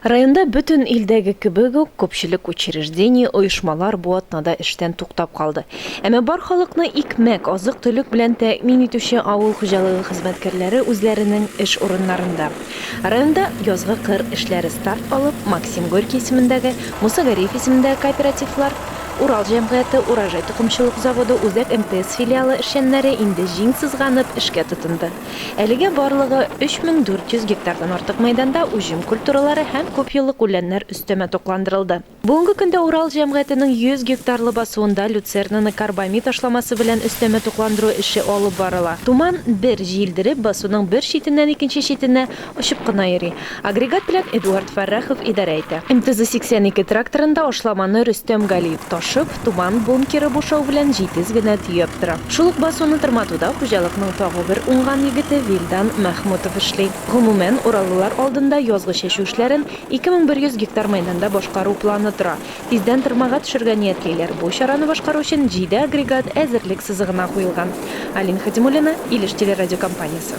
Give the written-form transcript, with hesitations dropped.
Районда бөтен илдәге кебек үк, күпчелек учреждение, оешмалар бу атнада эштән туктап калды. Әмма бар халыкны икмәк, азык-төлек белән тәэмин итүче авыл хуҗалыгы хезмәткәрләре үзләренең эш урыннарында. Районда язгы кыр эшләре старт алып, Максим Горький исемендәге, Муса Галиев исемендәге кооперативлар, Урал җәмгыяте, Урожай токымчылык заводы, Үзәк МТС филиалы эшчәннәре инде җиң сызганып эшкә тотынды. Әлегә барлыгы 3400 гектардан артык мәйданда уҗым культуралары һәм күпьеллык үләннәр өстәмә тукландырылды. Бүгенге көндә Урал җәмгыятенең 100 гектарлы басуында люцернаны карбамид ашламасы белән өстәмә тукландыру эше алып барыла. Туман бер җилдереп, басуның бер читеннән икенче читенә очып кына йөри. Агрегат белән Эдуард Фәррахов идарә итә. МТЗ-82 тракторында ашламаны Рөстәм Галиев ташып, туман бункеры бушау белән җитез генә төяп тора. Шул ук басуны тырматуда хуҗалыкның тагы бер уңган егете Вилдан Мәхмүтов эшли. Гомумән, ураллылар алдында язгы чәчү эшләрен 2100 гектар мәйданда башкару планы тора. Тиздән тырмага төшергә ниятлиләр. Бу чараны башкару өчен җиде агрегат әзерлек сызыгына куелган. Алина Хадимуллина, Илеш телерадиокомпаниясе.